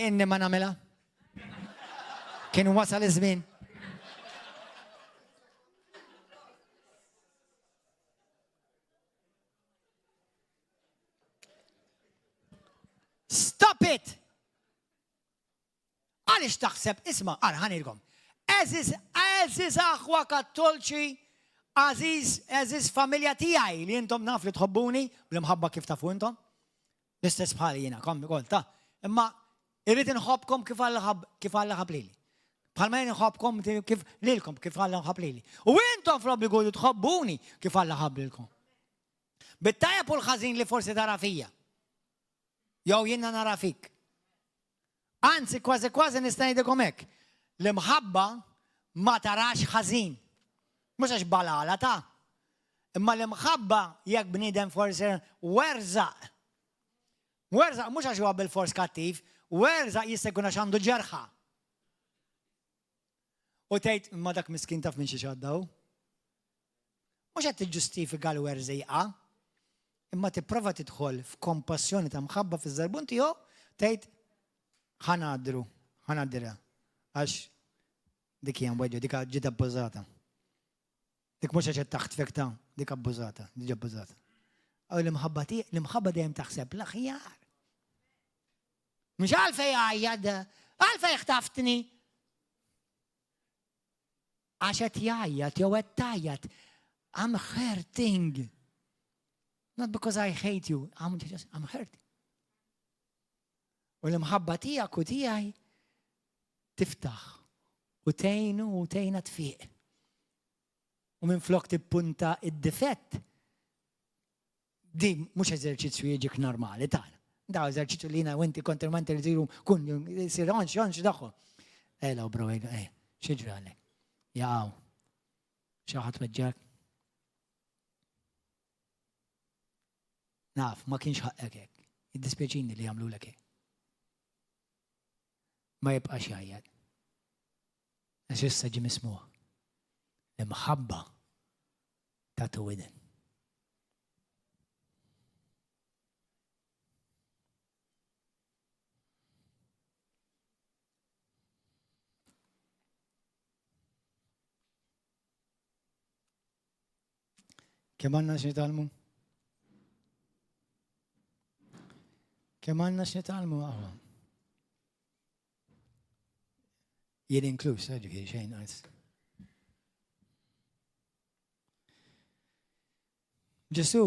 Inni ma nagħmilha. Kien wasal iż-żmien. Stop it! Għaliex taħseb, isma', ara ħa ngħidilkom. Għeżież, għeżież aħwa Kattolċi, għażiż, għeżież familja tiegħi li intom naf li tħobbuni bl-imħabba kif tafu intom. L-istess bħali jiena, kom ukoll ta. Imma irrid inħobbkom kif Alla ħabb, kif Alla ħabb lili. Bħalma jien inħobbkom kif lilkom kif Alla ħabb lili. U intom fl-obbligu li tħobbuni kif Alla ħabb lilkom. Bit-tajjeb u l-ħażin li forsi tara fija. Jew jiena nara fik. Anzi, kważi kważi nista' ngħidilkom hekk. L-imħabba ma tarax ħażin. Mhux għax balala ta' Imma l-imħabba jekk bniedem forsi werżaq. Werżaq mhux għax huwa bil-fors kattiv, werżaq jista' jkun għax għandu ġerħa. U tgħid imma dak miskin taf minn xi xadda hu. Mhux qed tiġġustifika l-werżieqa, imma tipprova tidħol f'kompassjoni ta' mħabba fiż-żarbun tiegħu tgħid ħa ngħaddru, ħa ngħaddirha għax dik hija mweġġa, dik ġiet abbużata. Dik mhux għax qed taħtfek ta' dik abbużata, dik abbużata. U l-imħabba tiegħek, l-imħabba dejjem taħseb l-aħjar. Mhux għalfej għajjad, għalfej ħtaftni. Għax qed jgħajjat jew qed tgħajjat. I'm hurting. Not because I hate you, I'm just, I'm hurting. U l-imħabba tiegħek u tiegħi tiftaħ u tgħinu u tgħinha tfiq. U minflok tippunta id-difett, di mhux eżerċizzju jiġik normali tagħna. Da eżerċizzju li jiena u inti kontinwament li siru kun sir onx onx daħħu. Ejla bro, ejla, ej, xi ġralek? Jaqaw. Xi ħadd weġġak? Naf, ma kienx ħaqqek hekk. Jiddispjaċini li jagħmlulek hekk. Ma jibqax jgħajjat. Għax issa ġie mismugħ. L-imħabba tagħtu widen. Kemm għandna x'nitgħallmu? Kemm għandna x'nitgħallmu aħwa? Jien inkluż, eh, ġifieri xejn għas. Ġesu.